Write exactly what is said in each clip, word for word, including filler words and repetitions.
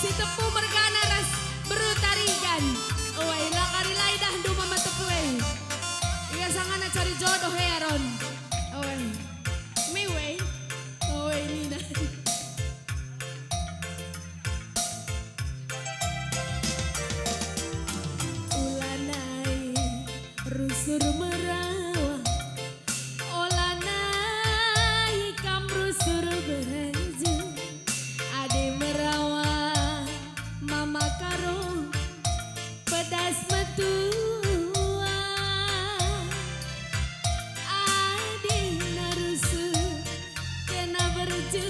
Si Tepu mergana ras beru Tarigan. Ue, la kari la idahndu Mama Tepu e. Ia sangana cari jodoh e Aron. Ue. Miwe. Ue, nina. Ulanai rusur merawa, olanai kam rusur berju, adi merawa Mama Karo pedas metua, adi narusur kena berju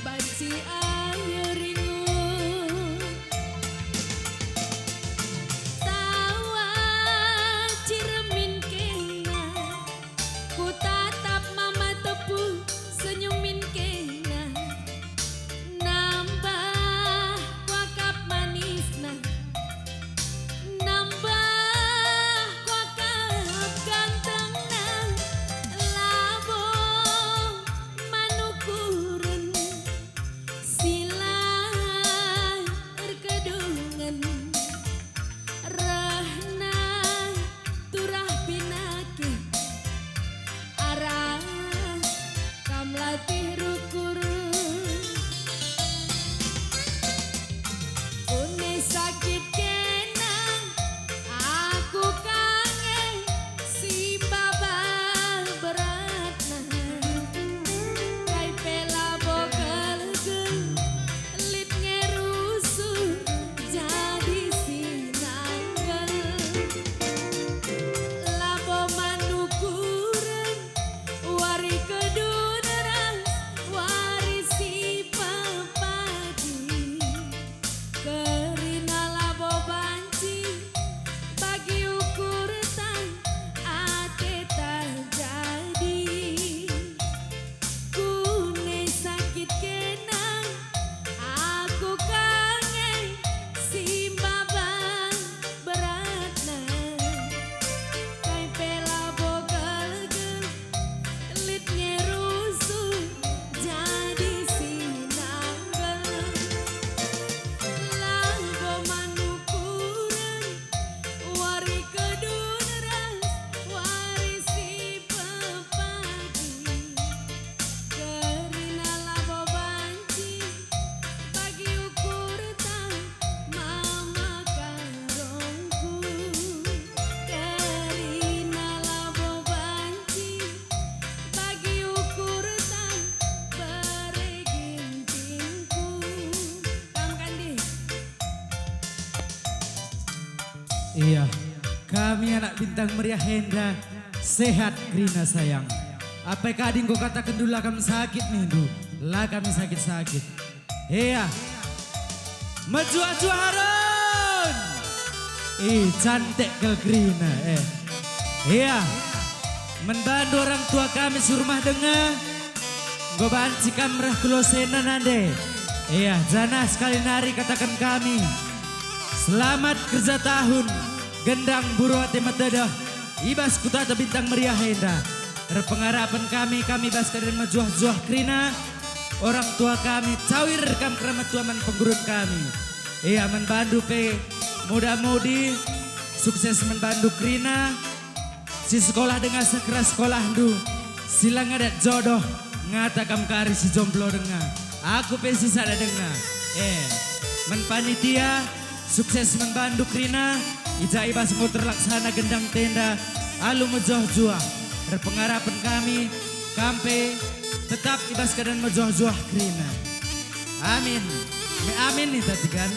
banci ayo ringu. Tawa ciremin kena, kutatap Mama Tepu senyumin kena, nambah kuakap manisna. Nambah kuakap gantengna, labo man ukuren si la erkedungen. Rehna turah pinakit, arah kam latih rukur. Kune sakit kena, aku kange si baba beratna. Kai pe labo gelgel, lit nge rusur jadi si nanggal. Labo man ukuren, wari kedun ras wari si pepadi. Kerina labo banci bagi ukurta, ateta jadi. Kune sakit kena, aku kange si mbaban beratna. Kai pe labo gelgel, lit nge rusur jadi si nanggal. Labo man ukuren, wari kedun ras wari si pepadi. Kerina labo banci bagi ukurta, Mama Karongku. Kerina labo banci bagi ukurta, bere gintingku. Kam kan, Dih? Iya, kami anak Bintang Meriah enda sehat kerina, sayang. Apai kadi enggo kataken dula kam sakit nindu, la kami sakit-sakit. Iya. Mejuah-juah Harun. Ih, cantik kal kerina, eh. Iya. Man bandu orang tua kami si rumah denga, enggo banci kam reh ku losena nande. Iya, janah sekali nari kataken kami, selamat kerja tahun, gendang buru ate metedeh, i bas kutata Bintang Meriah enda. Erpengarapen kami, kami bas keadaan mejuah-juah kerina, orang tua kami, cawir kam keramat tua man penggurun kami. Ia man bandu pe, muda-mudi, sukses man bandu kerina, si sekolah denga seh keras sekolahndu, si la ngadat jodoh, ngata kam kari si jomblo denga, aku pe si sada denga. Eh, man panitia, sukses man bandu kerina, i ja i bas enggo terlaksana gendang tenda alu mejuah-juah. Erpengarapen kami, kam pe tetap i bas keadaan mejuah-juah kerina. Amin. Me amin ita tigan.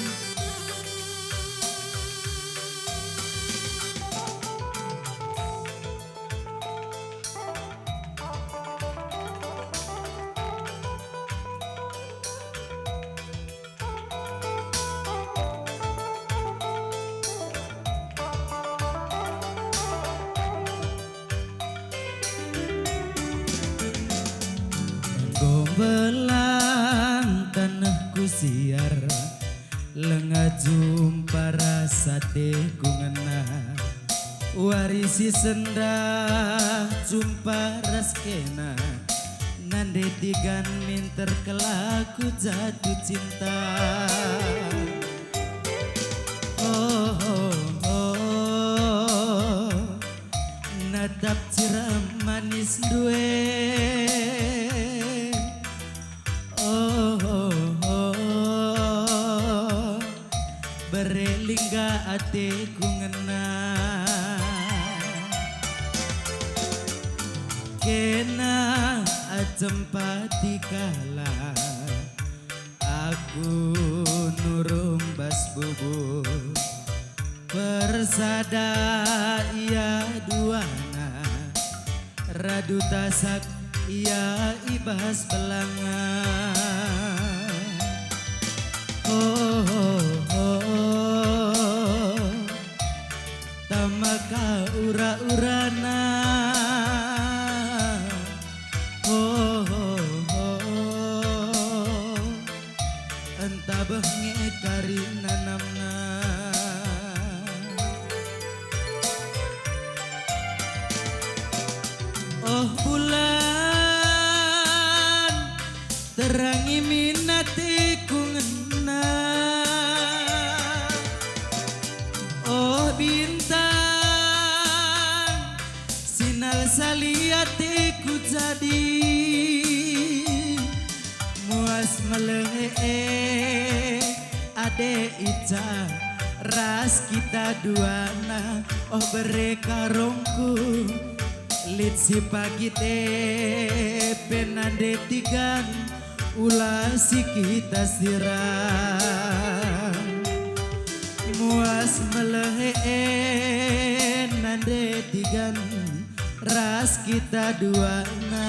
Enggo mbelang tanehku siar, lenga jumpa ras ateku ngena. Wari si sendah jumpa ras kena, Nande tigan minter kelaku jatuh cinta. Oh, oh, oh. Natap ciram manis ndue. Oh, oh, oh. Bere lingga ateku ngena. Kena acem pati kalak aku nurung bas bubur. Persada ia duana, radu tasak ia i bas belanga. Oh, oh, oh, tama ka ura-urana. Oh, oh, oh, oh. Entabeh nge kari nanamna. Oh bulan, terangi min ateku ngena. Oh bintang, sinalsali ateku jadi. Muas melehe e, ade Ica, ras kita duana, oh bere karongku. Lit si pagit e pe nande tigan, ula si kita siram. Muas melehe e nande tigan, ras kita duana.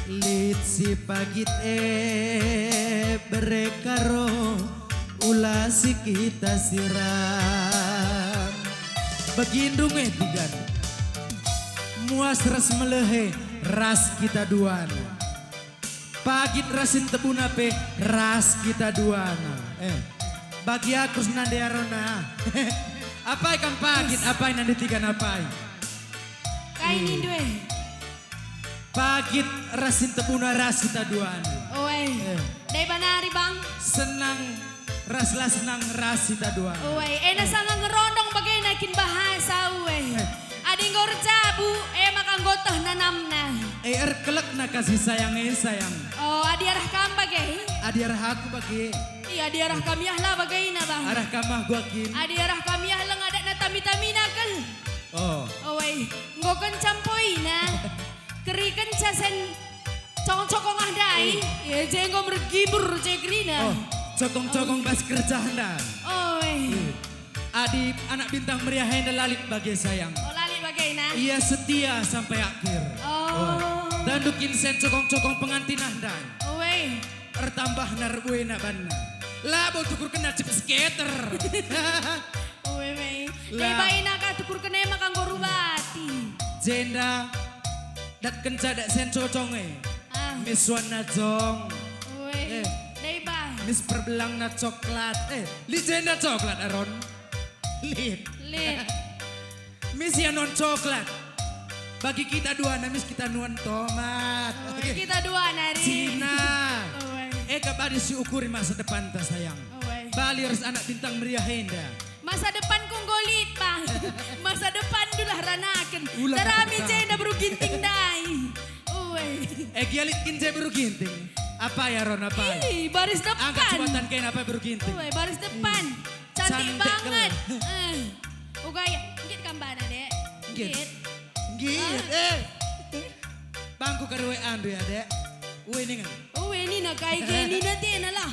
Lit si pagit e bere karo, ula si kita siram. Begindu nge tigan. Muas ras melehe ras kita duana. Pagit ras si ntebuna pe ras kita duana. Eh, bagi aku senande arona. Apai kam pagit, apai nande tigan apai? Kai nindu e? Pagit ras si ntebuna ras kita duana. Oe. Eh. Deba nari, Bang. Senang ras la senang ras kita duana. Oe, ena sanga ngerondong bagena kin bahasa, oe. Eh. Adi enggo erjabu, e maka enggo teh nanamna. Eh, erkelekna kasih sayang e, sayang. Oh, adi arah kam bage? Adi arah aku bage. Iya, adi arah kam yah la bagena, Bang. Arah kam ah gua kin. Adi arah kam yah leng adatna tami-tamina kel. Oh. Oe, enggo kenca mpoina. Keri kenca sen cokong-cokong ah ndai. Eh. E je enggo mergibur je kerina. Oh, cokong-cokong bas kerja enda. Oe. Eh. Adi anak bintang meriah enda la lit bage sayang. Oh, la lit bagena. Ia setia sampai akhir. Oh. Oh. Tandu kin sen cokong-cokong pengantin ah ndai. Oe. Ertambahna erbuena banna. Labo tukurkenna cip skater. Ue me. La. Deba ena ka tukurken e maka enggo rubati. Jenda datkenca dak sen cokong e. Ah. Mis warna jong. Ue. Eh. Deba. Mis perbelangna coklat. Eh, lit jenda coklat, Aron. Lit. Lit. Mis ia nuan coklat. Bagi kita duana mis kita nuan tomat. Ue, kita duana, Ri. Cina. Ue. E ka badi si ukuri masa depanta, sayang. Ue. Bali ras anak bintang meriah enda. Masa depanku enggo lit, Bang. Masa depan dulah ranaken. Ula kata kami kata. Jenda beru Ginting ndai. Ue. E gia lit kin je beru Ginting. Apai Aron, apai? Ih, baris depan. Angkat jabatan kain apai beru Ginting? Ue, baris depan. Ih. Cantik banget. Eh. Uga ya, nggit kam bana, Dek? Nggit. Nggit. Nggit, ah. Eh. Bangku kari we andu ya, Dek. Ue ningan. Ue nina kai ke nina tena lah.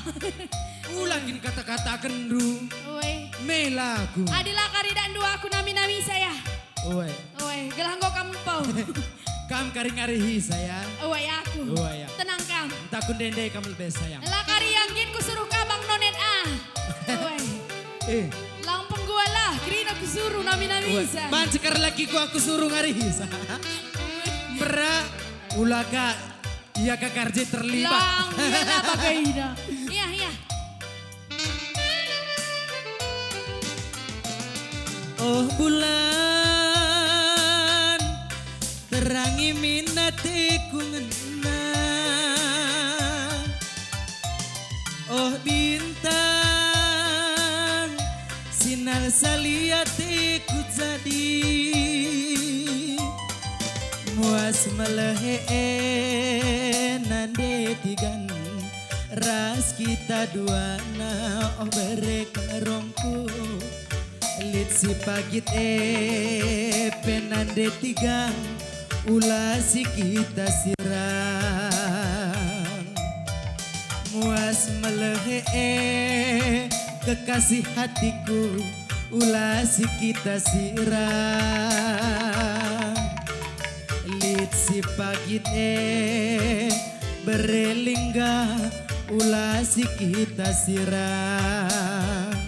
Ula kin kata-katakenndu. Ue. Melaku. Adila kari dak ndu aku nami-nami saya. Ue. Ue, gelah enggo kam empo. Kam kari ngarihi saya. Ue, aku. Ue, ya. Tenang kam. Entah ku ndende kam lebe sayang. La kari yang kin kusuruh ka Bang Nonet ah. Ue. Eh. Lang penggualah, kerina kusuruh nami-nami sa. Banci kari laki ku aku suruh ngarihi sa. Mera, ula ka, ia ka karje terlibat. Lang, ia lah bagaina. Iya, iya. Oh bulan, Nandangi min ateku ngena. Oh bintang, sinalsali ateku jadi. Muas melehe e nande tigan, ras kita duana, oh bere kerongku. Lit si pagit e pe nande tigan, ula si kita sirang. Muas melehe e kekasih hatiku, ula si kita sirang. Lit si pagit e bere lingga, ula si kita sirang.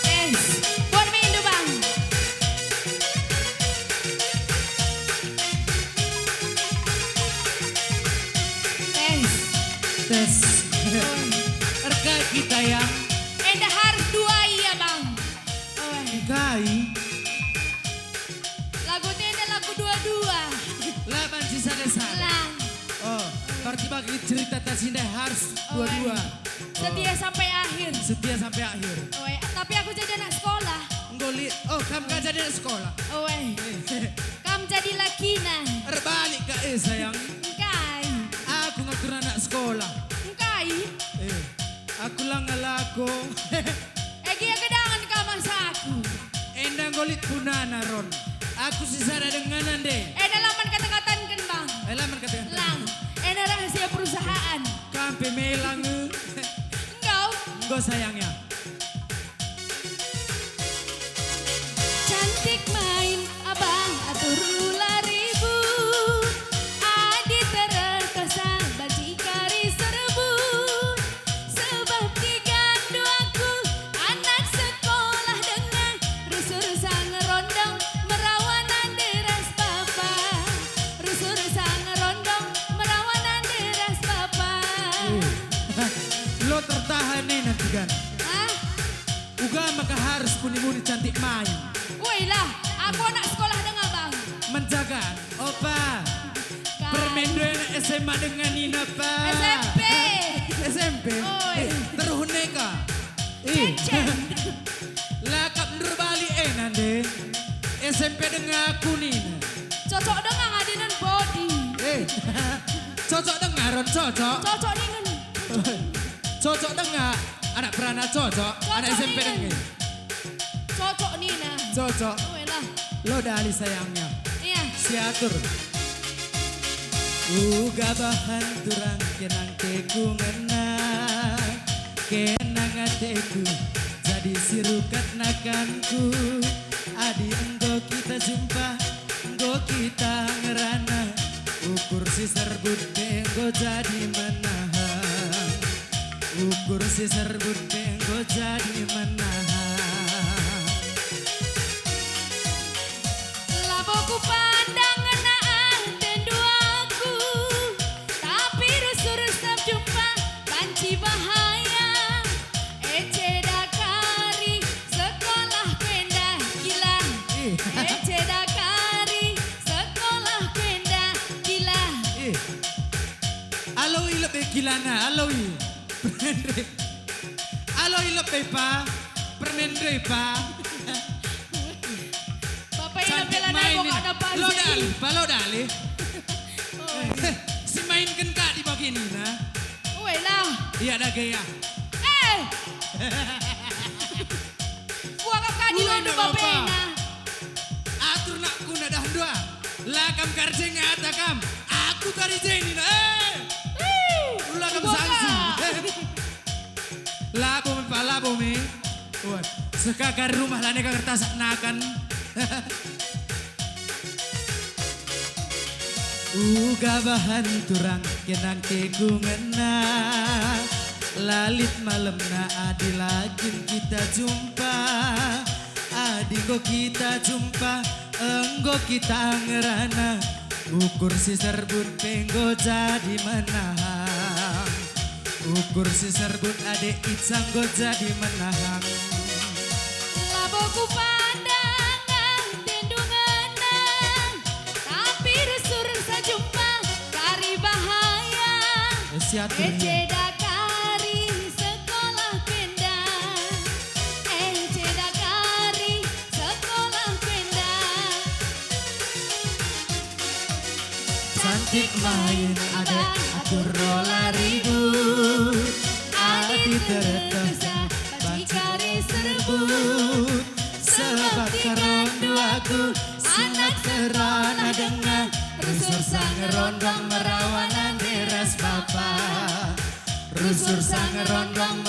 Tes, buat main tu, Bang. Tes. Tes. Erkai kita, ya? Enda harus dua, iya, Bang. Oi. Engkai? Lagu enda lagu dua-dua. La banci sada-sada. Lang. Oh, berarti bagi cerita ta si ndai harus dua-dua. Oi. Setia sampai akhir. Setia sampai akhir. Oi, tapi aku jadi anak sekolah. Enggo lit. Oh, kam ka jadi anak sekolah. Oi. Eh. Kam jadi lakina. Erbalik ka, eh, sayang. Engkai. Aku ngatur anak sekolah. Engkai. Eh, aku la ngalako. Egi ya gedangen ka masa aku. Enda enggo lit punana, Ron. Aku si sada denga nande. Enda la man kata-kataken, Bang. Eh, la man kata-kataken. Lang. Enda rahasia perusahaan. Kam pe melang, eh. Enggo. Enggo, sayangnya. Cantik main, Abang, atur ula ribut. Adi tereh tosa banci kari serbu. Sebab tigan duaku anak sekolah denga, rusur sangerondong merawanan deras bapa. Rusur sangerondong merawanan deras bapa. Uh. Lo tertahan nih nanti kan. Ah? Uga maka harus muni-muni cantik main. Woi lah, aku anak sekolah denga, Bang. Menjaga, opa. Kan. Permen dua anak S M A denga nina, pa. S M P. S M P. Oi. Eh, terus neka. Eh. Cen-cen. Lakap nderbali e nande. S M P denga aku nina. Cocok denga ngadinen body. Eh. Cocok denga, Ron, cocok. Cocok ningen. Cocok denga, anak perana cocok, anak S M P denga. Cocok nina. Cocok. Weh lah. Lo dali sayangnya. Iya. Siatur. Uga bahan turang kenang teku ngena. Kenang ateku jadi si rukat nakanku. Adi enggo kita jumpa, enggo kita ngerana, ukur si serbut pe enggo jadi menahan. Ukur si serbut pe enggo jadi menahan. Labo kupandang ngena atendu aku, tapi rusur sab jumpa banci bahan. Nah, aloi. Permen rei. Aloi lebe pa. Permen rei pa. Bapak ini cantik nampilan main aku ini. Ada pansi. Lo dali, pa lo dali. Oh. Eh, si mainken kak di bagini, nah. Weh lah. Iya, dage ya. Eh. Buah kap kadi. Ue, londu nda bapa. Bapena. Atur nakku nadah dua. La kam kari je ngata kam. Aku kari je nina. Eh. Ih, ula kam buah sangsi. Kap. Labo me, pa labo me. Wah, sekakar rumah lane ka kertas nakan. Uga bahan turang kenang ke ku ngena. Lalip malemna adi la kin kita jumpa. Adi enggo kita jumpa, enggo kita ngerana. Ukur si serbut pe enggo jadi menahang. Ukur si serbut ade Ica enggo jadi menahang. Labo ku pandang ate ndungenan, tapi rusur sajumpa kari bahaya. Eh, si atur, iya. Eceda kari sekolah kenda, eceda kari sekolah kenda. Cantik main ade atur rola ribut. Adi tertesa banci kari serbut. Sebab kerondu aku anak serana denga. Rusur sa ngerondong merawanan deras bapa. Rusur sa ngerondong